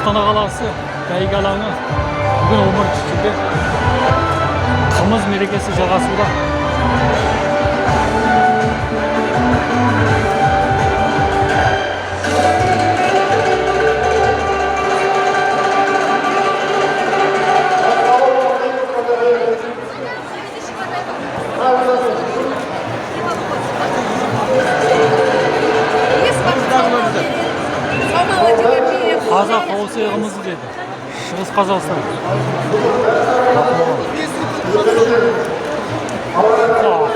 Астана қаласы, бәйге алаңы. Бүгін 11 шілде, қымыз мерекесі жалғасуда. Қазақ ауыз қымызы деді. Шығыс Қазақстан.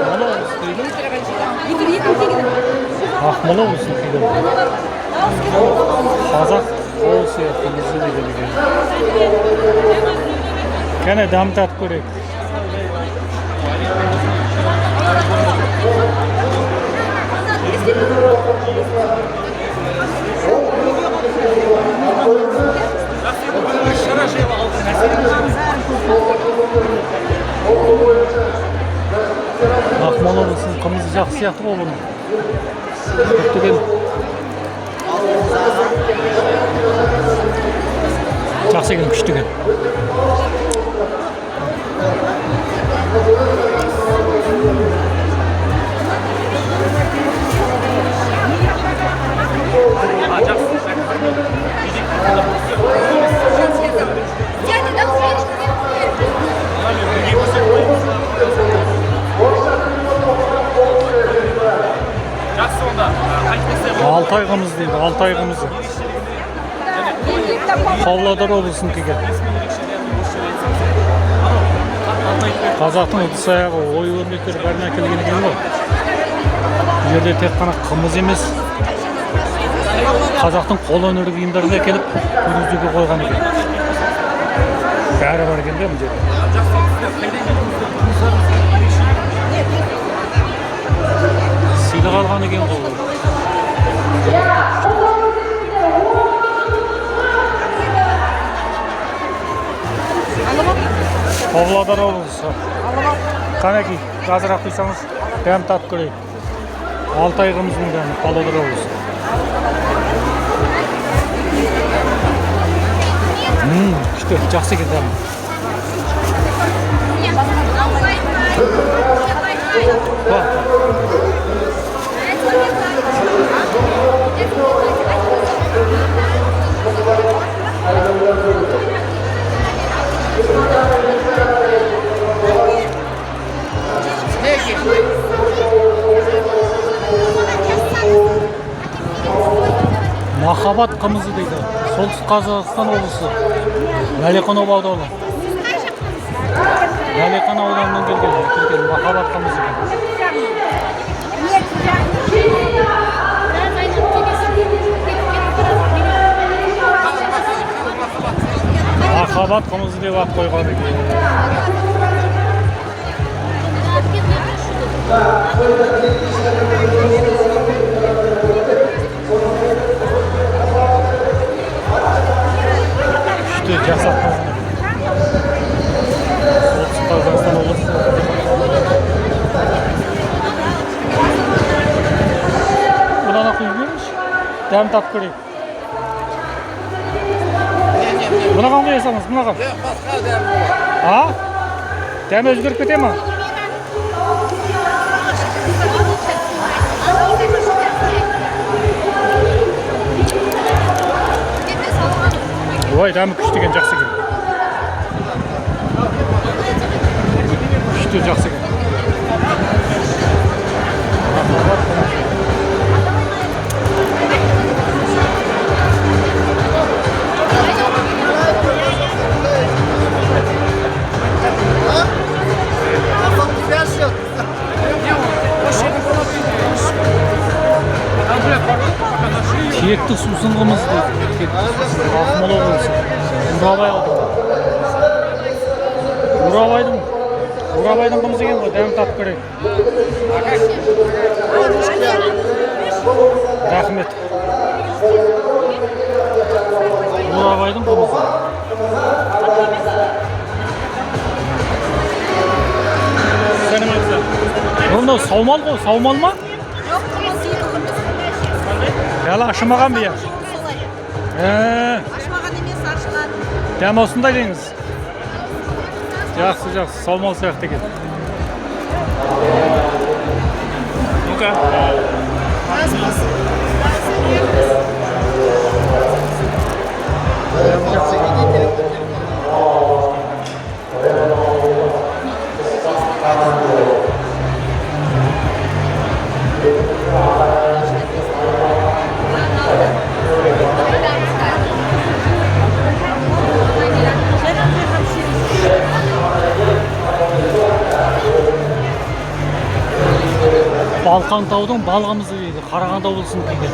Ақмола облысы дейді. Ақмола облысы дейді. Қазақ ауыз қымызы деген екен. Кәне, дәм татып көрейік. Ақмола облысының қымызы жақсы сияқты ғой бұның. Көптеген жақсы екен, күшті екен. Алтай қымызы дейді, Алтай қымызы. Павлодар облысынікі екен. Қазақтың ыдыс аяғы, ою өрнектері бәрін әкелген екен ғой. Бұл жерде тек қана қымыз емес, қазақтың қолөнер бұйымдарын әкеліп көргізуге қойған екен. Бәрі бар екен де бұл жерде. Сыйлық алған екен ғой. Павлодар облысы. Қанеки, қазір құйсаңыз, дәм татып көрейік. Алтай қымызының дәмі, Павлодар облысы. Күшті, жақсы екен дәмі. Ба. Махаббат қымызы дейді. Солтүстік Қазақстан облысы. Уәлиханов ауданы. Уәлихан ауданынан келген махаббат қымызы екен. Махаббат қымызы деп ат қойған екен. Күшті, жақсы ат қойған екен. Солтүстік Қазақстан облысы. Бұдан ақ құйып беріңізші. Дәм татып көрейік. Мынаған құя салыңыз, мынаған. Басқа дәм болады. А? Дәмі өзгеріп кете ма? Ой, дәмі күшті екен, жақсы екен. Күшті, жақсы екен. Текті сусын қымыз дейді. Текті сусын. Ақмола облысы. Бурабай ауданы. Бурабайдың қымызы екен ғой, дәм татып көрейік. Рахмет. Бурабайдың қымызы. Мынау саумал ғой, саумал ма? Жоқ, қымыз, екі қымыз. Әлі ашымаған бе? Солай. Ашмаған емес, Дәмі осындай деңіз. Жақсы, жақсы, саумал сияқты екен. Ну-ка. Балқантаудың балқымызы дейді, Қарағанды облысынікі екен.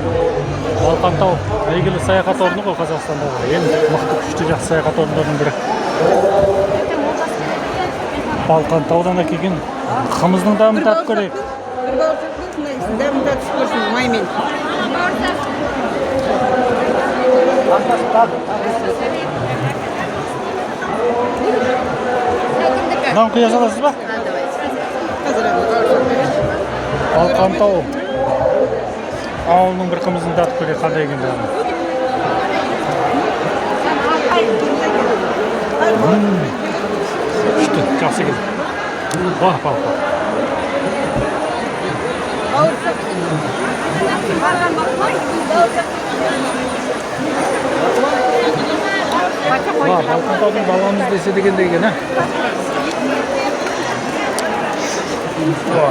Балқантау әйгілі саяхат орны ғой, Қазақстандағы ең мықты, күшті, жақсы саяхат орындарының бірі. Балқантаудан әкелген қымыздың дәмін татып көрейік. Бір бауырсақтың дәмін татып көрсін маймен. Нан құя саласыз ба? Қазір ана бауырсақ берейінші. Балқантау ауылының бір қымызын татып көрейік, қандай екен дәмі. Күшті, жақсы екен. Ба, ба, ба. Бауырсақ. Ба, Балқантаудың баламыз десе деген деген, ә? Ба.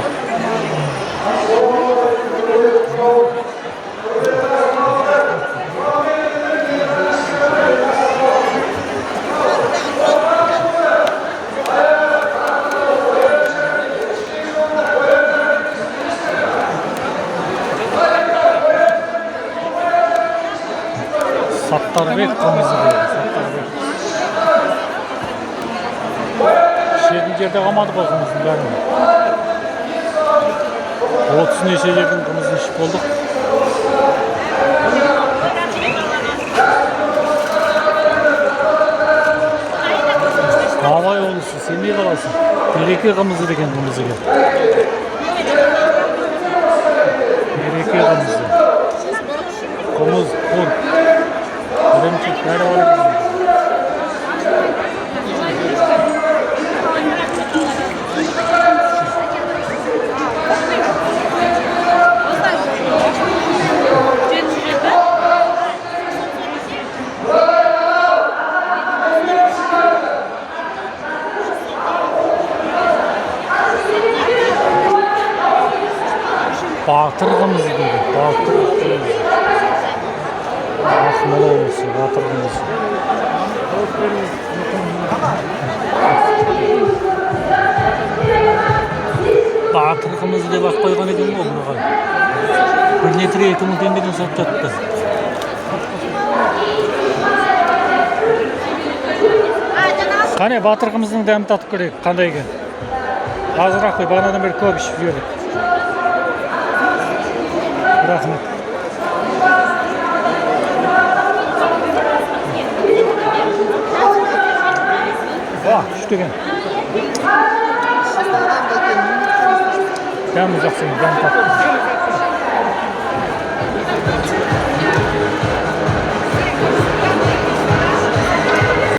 Саттарбек қымызы дейді, Саттарбек. Ішетін жерде қалмады ғой қымыздың бәрін. 30 неше жердің қымызын ішіп болдық. Абай облысы, Семей қаласы. Береке қымызы деген қымыз екен. Береке қымызы. Қымыз, құрт, ірімшік, бәрі бар екен. Батыр қымызы дейді, батыр қымызы. Ақмола облысы, батыр қымызы. Батыр қымызы деп ақ қойған екен ғой бұны. 1 литрі 2000 теңгеден сатып жатты. Қане, батыр қымызының дәмін татып көрейік, қандай екен. Азырақ қой, бағанадан бері көп ішіп жібердік. Рахмет. Уа, күшті екен. Дәмі жақсы екен, дәмі татты.